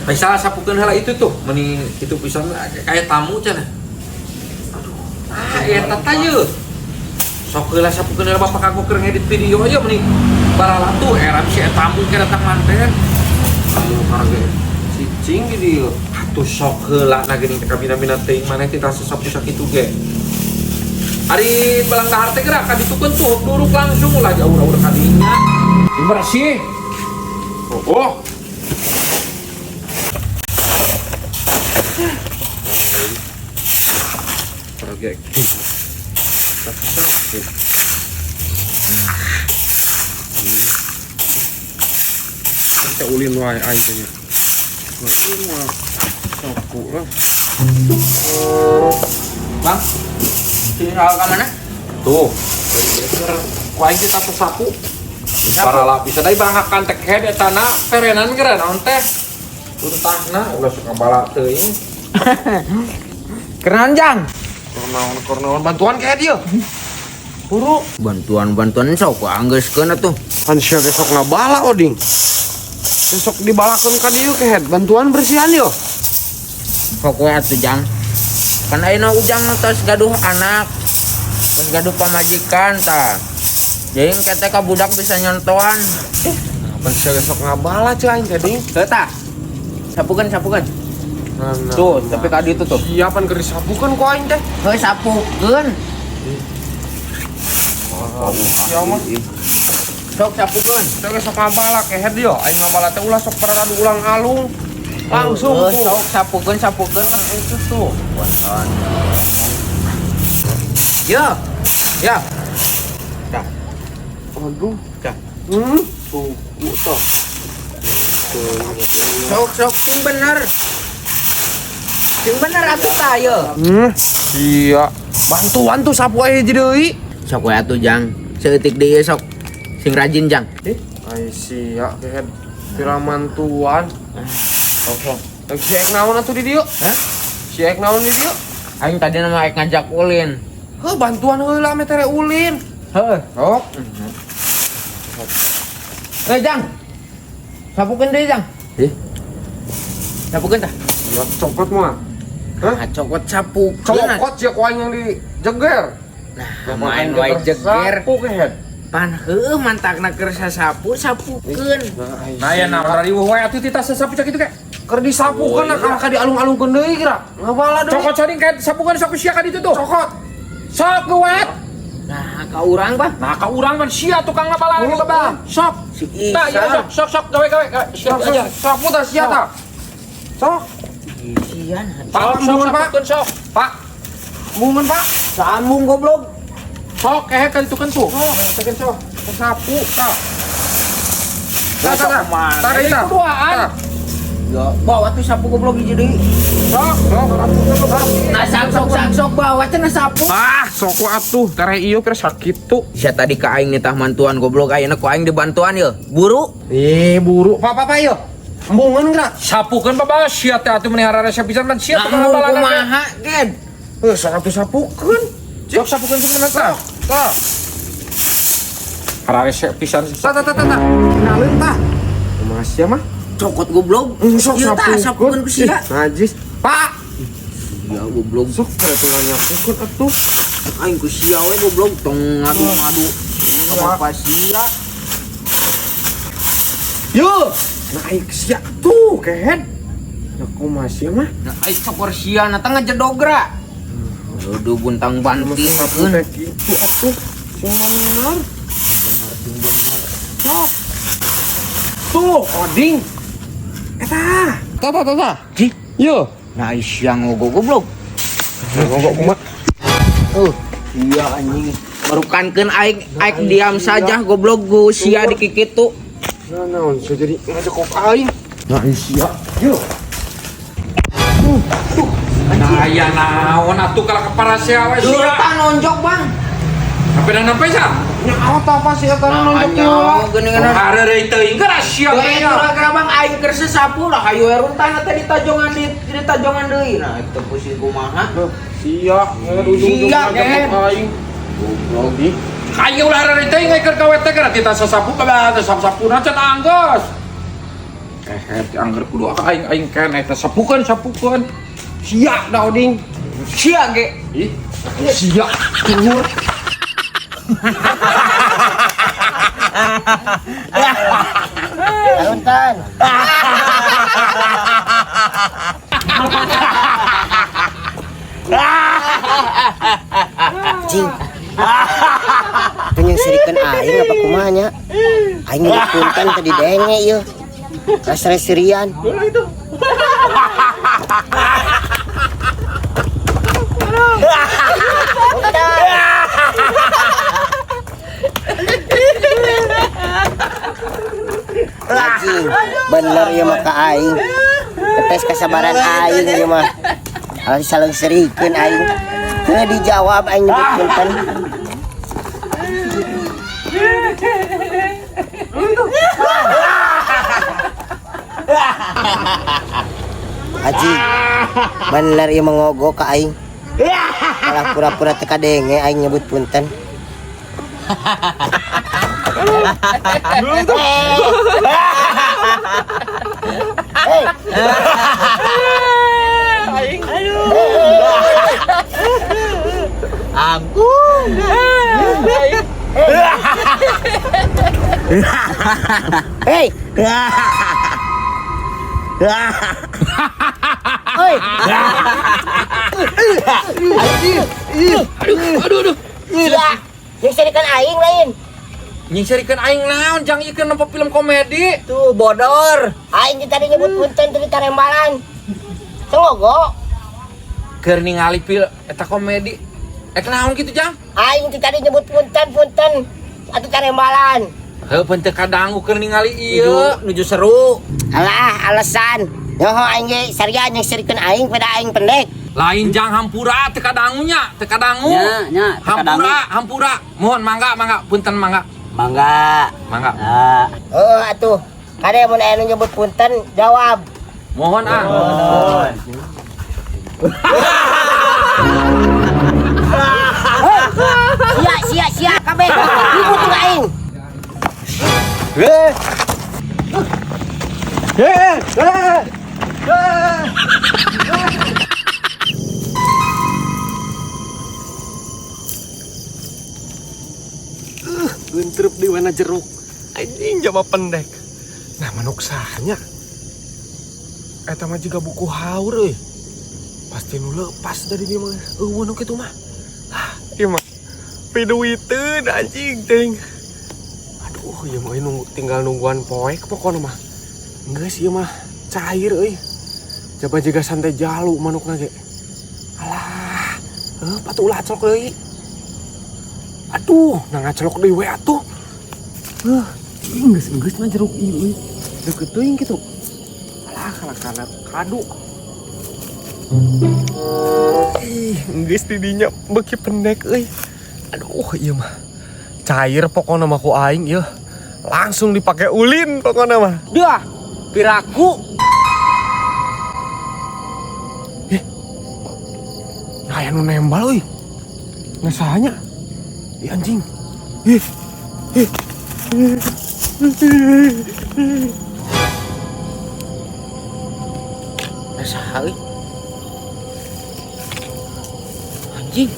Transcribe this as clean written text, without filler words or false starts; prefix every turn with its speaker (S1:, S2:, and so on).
S1: Faisal sapukeun heula itu tuh, meni kitu pisan kayak tamu cenah. Aduh, ah eta tah yeuh. Sok heula sapukeun heula bapak aku keur ngedit video aja meni baralatu era bisa tamu ke datang manten.
S2: Ayo karage cicing di dieu.
S1: Atuh sok heula na geuning teh kabina-bina teuing maneh teh sasapu sakitu ge. Ari balang dahar teh geura ka ditukeun tuh duruk langsung ulah jauh-jauh ka dinya. Bersih.
S2: Oh, oh. Karage sapu. Kita ulin wae aing teh nya. Mah sapu lah.
S1: Bang,
S3: Sini soal ka mana?
S1: tuh. Ku aing teh tatu sapu. Para lapis deui bang hakan teh head eta na perenan geura naon teh. Tuntahna ulah suka bala teuing.
S3: Kenaon, Jang?
S2: Kornaon kornaon bantuan kayak dia. Buru.
S3: Bantuan-bantuan sok anggeuskeun atuh.
S2: Kan sia ge sok ngabala oding. Sok dibalakeun ka dieu kehed bantuan bersihan yo.
S3: Sok we atuh, Jang. Kan ayeuna Ujang tos gaduh anak. Tos gaduh pamajikan tah. Jadi kete ka budak bisa nyontoan.
S2: Pan sia ge sok ngabala ceu aing teh ding.
S3: Heuh tah. Sapukeun, sapukeun.
S2: Nah, nah,
S3: Tuh,
S2: nah.
S3: tapi ka ditu tuh.
S2: Siapan keur disapukeun ku aing teh.
S3: Heuh sapukeun.
S2: Sia mah.
S3: Sok sapukeun.
S2: Sia ge sok ngabala kehed yo. Aing ngabala teh ulah sok paradu ulang alung. Langsung
S3: Heuh,
S2: tuh.
S3: sok sapukeun, sapukeun.
S2: Itu tuh.
S3: Yo. Ya. Dah.
S2: Aduh.
S3: Dah.
S2: Tuh, tuh.
S3: Sok sok sing bener. Sing bener atuh tah ye.
S2: Iya. Bantuan tuh sapu aya hiji deui.
S3: Sok we atuh Jang. Seutik deui sok. Sing rajin Jang.
S2: Ai sia kehed piramantuan.
S3: Sok sok.
S2: Lagi si ek naon atuh di dieu?
S3: Hah?
S2: Si ek naon di dieu?
S3: Aing tadi nama aing ngajak ulin.
S2: Heuh, bantuan heula ame tere ulin.
S3: Heuh.
S2: Sok.
S3: Eh Jang. Sapukeun deui Jang.
S2: Eh?
S3: Sapukeun tah.
S2: Ya cokot mah. Hah?
S3: Nah, cokot sapukeun.
S2: Cokot sia ku aing yang di jeger.
S3: Nah, main wae jeger.
S2: Sapu kehed.
S3: Pan heueuh mantakna keur sasapu sapukeun.
S1: Nah ya nah riweuh wae atuh tita sasapu cak kitu ge.
S2: Keur disapukeun nah kalah ka dialung-alungkeun deui geura. Ngabala deui.
S1: Cokot sading kayak sapukeun sok sia ka ditu tuh.
S2: Cokot.
S1: Sok geuwet.
S3: Nah, ka urang bah.
S1: Nah ka urang mah sia tukang ngabala lagi babah. Sok.
S3: Si
S1: Tah ieu
S3: Isa.
S1: sok sok sok gawe gawe gawe sia
S2: Sok sok
S1: aja.
S2: sapu tah sia tah. Sok.
S3: Isian.
S1: Pak, sok
S2: Sambungan, Pak.
S1: sapukeun sok.
S2: Pak. Sambungan, Pak.
S3: Sambung goblok.
S1: Sok kehe ka ditukeun tuh.
S2: Sok, tekan sok. Sapu tah. Tah tah tah. Tah
S1: Ini
S2: tah.
S1: kuduaan.
S2: Tah.
S3: Ya, bawa tuh sapu goblok hiji deui.
S2: Sok, sok, sapu.
S3: Nah, sok sok sok sok bawa cenah sapu.
S2: Ah, sok atuh, tere ieu pira sakitu.
S3: Sia tadi ka aing nitah mantuan goblok ayeuna ku aing dibantuan ye. Buru.
S2: Eh, buru. Pak, pak, pak, ieu. Embungeun geura.
S1: Sapukeun babah sia teh atuh meni hararese pisan man sia
S3: Nah,
S1: tukang ngabala lagi.
S3: kumaha ged.
S2: Heuh, sok atuh sapukeun.
S1: Sok sapukeun sing bener tah.
S2: Tah.
S1: Hararese pisan.
S2: Tah, tah, tah, tah. Kenalin tah. Kumaha sia mah?
S3: Cokot goblok.
S2: Sok
S3: Ieu tah sapukeun ku sia.
S2: Ih, najis. Pak,
S3: Ya goblok.
S2: sok tere tinggal nyapukeun atuh.
S3: Aing ku sia we goblok tong ngadu-ngadu. Ka bapak sia.
S2: Yo, naik sia tuh kehed. Nah, kumaha sia mah?
S3: Nah, aing cokor sia na teh ngejedogra. Aduh buntang banting
S2: Sapu
S3: keun.
S2: teh kitu atuh. Sing bener.
S3: Bener.
S2: Sok. Tuh, oding. Eta. Tah, tah, tah, tah.
S3: Cih.
S2: Yo.
S3: Nah, sia ngogo goblok.
S2: Ngogok kumaha?
S3: Iya anjing. Barukankeun aing aing diam saja goblok gu sia dikikitu.
S2: Nah, naon sia jadi ngajekok aing. Nah, sia. Yo.
S1: Nah ya naon atuh kalah ke parasea we sia.
S3: Durta nonjok, Bang.
S1: Sampai dan sampai sa.
S2: Nyaho tah apa sih eta nonjok heula.
S3: Geuningan.
S1: Hareureui teuing geura sia
S3: Teu
S1: teh.
S3: kira Bang aing keur sesapu lah hayu we runtahna teh ditajongan di ditajongan deui. Nah, itu pusing kumaha.
S2: Sia, ngeun ujung-ujung
S3: Sia,
S2: ngajekok
S3: kehed.
S2: aing.
S3: Goblok.
S1: Aing ulah hareureui teuing keur gawe teh geura tita sasapu babah sapu-sapuna can anggeus. Kehed angger kudu ka aing aing keneh teh sapukeun sapukeun.
S2: Sia da Oding. Sia ge.
S1: Ih, sia tuhur.
S4: Punten. Jing. Penyengsirikeun aing apa kumaha nya? Aing nyebut punten tadi denge ieu. Kasresirian. Anjing, bener ieu mah ka aing. Tes kesabaran aing ieu mah. Alah saleungseurikeun aing. Teu dijawab aing nyebut punten. Anjing, bener ieu mah ngogok ka aing. Malah pura-pura teu kadenge aing nyebut punten. Hei.
S3: Agung.
S4: Hei. Hei.
S1: Aduh aduh aduh.
S4: Sia, nyengserikeun aing lain.
S1: Nyingserikeun aing naon jang ieu keur nempo film komedi.
S3: Tuh bodor.
S4: Aing teh tadi nyebut punten tadi tarembalan. Sengogo.
S1: Keur ningali film eta komedi. Eta naon kitu jang?
S4: Aing teh tadi nyebut punten punten atuh tarembalan.
S1: Heuh pun teu kadangu keur ningali ieu.
S3: Nuju seru.
S4: Alah, alasan. Nyoho aing ge saria nyengserikeun aing pada aing pendek.
S1: Lain jang hampura teu kadangunya, teu kadangu.
S5: Nya, nya, teu kadangu.
S1: Hampura, hampura. Mohon mangga, mangga, punten mangga.
S5: Mangga.
S1: Mangga.
S5: Ah.
S4: Heeh atuh. Kade mun aya nu nyebut punten jawab.
S1: Mohon ah.
S5: Mohon.
S4: Sia sia sia kabeh. Ribut jeung aing.
S2: Eh. Eh, eh. Eh. Gentrup di mana jeruk. Anjing jawab pendek. Nah manuk sahanya. Eta mah jiga buku haur euy. Pasti nu lepas dari dia mah. Eueuh nu kitu mah. Hah, ieu mah piduiteun anjing ting. Aduh, ieu mah nunggu, tinggal nungguan poek pokona mah. Geus ieu mah cair euy. Coba jiga santai jalu manukna ge. Alah, patuh ulah acelok deui. Aduh, nah ngacelok deui we atuh. Geus mah jeruk ieu euy. Deukeut teuing kitu. Alah, kalakana kadu. Ih, geus di dinya beuki pendek euy. Aduh, ieu mah cair pokona mah ku aing ieu. Langsung dipake ulin pokona mah.
S3: Dah, piraku.
S2: Ih. Nah, aya nu nembal euy. Ngesahanya. Ih anjing. Ih. Ih.
S3: Saha euy? Anjing.